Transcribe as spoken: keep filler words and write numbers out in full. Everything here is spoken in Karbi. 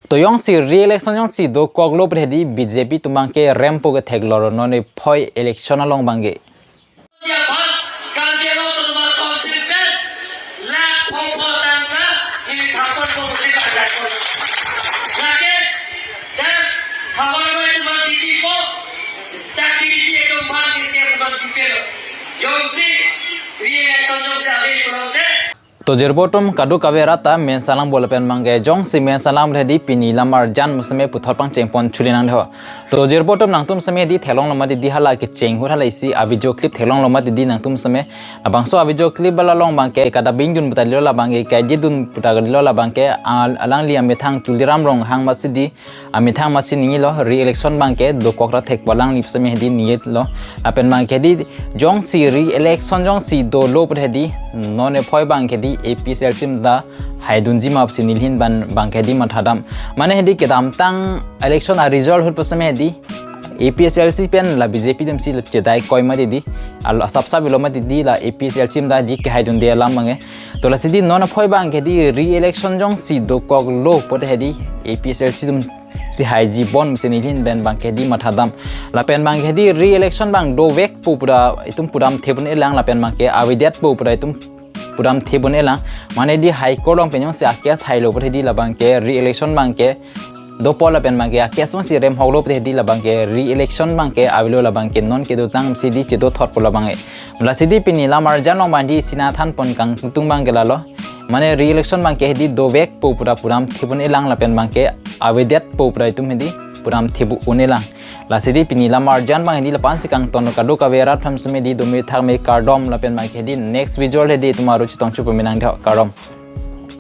To jongsi re-election jongsi dokoklo pute hedi B J P atum abangke rempo ke theklor non ne phoi election along abangke. Karbi Anglong Autonomous Council pen lakh phongo tangka ili thapon ko musi ka jakon. Lake dan hawar mai tu masih tipo tak di di itu pan ke siap ban kipelo. Jongsi re-election jongsi ale pulang te. To jirpo atum kadokave rat ta mensalang bo lapen abangke jongsi mensalang pute hedi pini lam arjan seme puthot pangchengpon chuli nang deho. To jirpo atum nangtum seme di theklonglo mati di hala kecheng ahut hala isi a-video clip theklonglo mati di nangtum seme. Labangso a-video clip bala along abangke kadabing dun puta lilo labangke kaidi dun puta lilo labangke al-, alangli amethang Tuliram Ronghang masi di amethang masi ningilo re-election abangke dokok ra thekpo alangli seme hedi ningilo. Lapen abangke hedi jongsi re-election jongsi dolo pute hedi non ne phoi abangke hedi A P H L C atum ta haidunji ma pusi nelihin ban abangke hedi mathadam. Mane hedi kedamtang election a-result ahut pu seme hedi A P H L C pen la B J P atumsi la chedai koi mati di. Alo asap sap ilo mati di la A P H L C atum ta hedi kehaidunde alam abangke. To lasi di non ne phoi abangke hedi re-election jongsi dokoklo pute hedi A P H L C atumsi haiji bon pusi nelihin pen abangke hedi mathadam. Lapen abangke hedi re-election abang dovekpo pura itum pudam thepon elang lapen abangke avedetpo pura itum pudam thepon elang. Mane di High Court along pen jongsi a-case hailo pute hedi labangke re-election abangke dopo lapen abangke a-case jongsi remhoklo pute hedi labangke re-election abangke avelo labangke non kedotang si di chedothotpo labangke. Lasi di pini lam arjan along abang hedi isi nathanpon kangtung abangke lalo. Mane re-election abangke hedi dovekpo pura pudam thepon elang lapen abangke avedetpo pura itum hedi pudam thepo un elang. Lasi di pini lam arjan abang hedi lapu-an si kangton kadokave rat aphan seme di dome thakme kardom lapen abangke hedi next video hedi itum aru chetong chu pamenang deho kardom.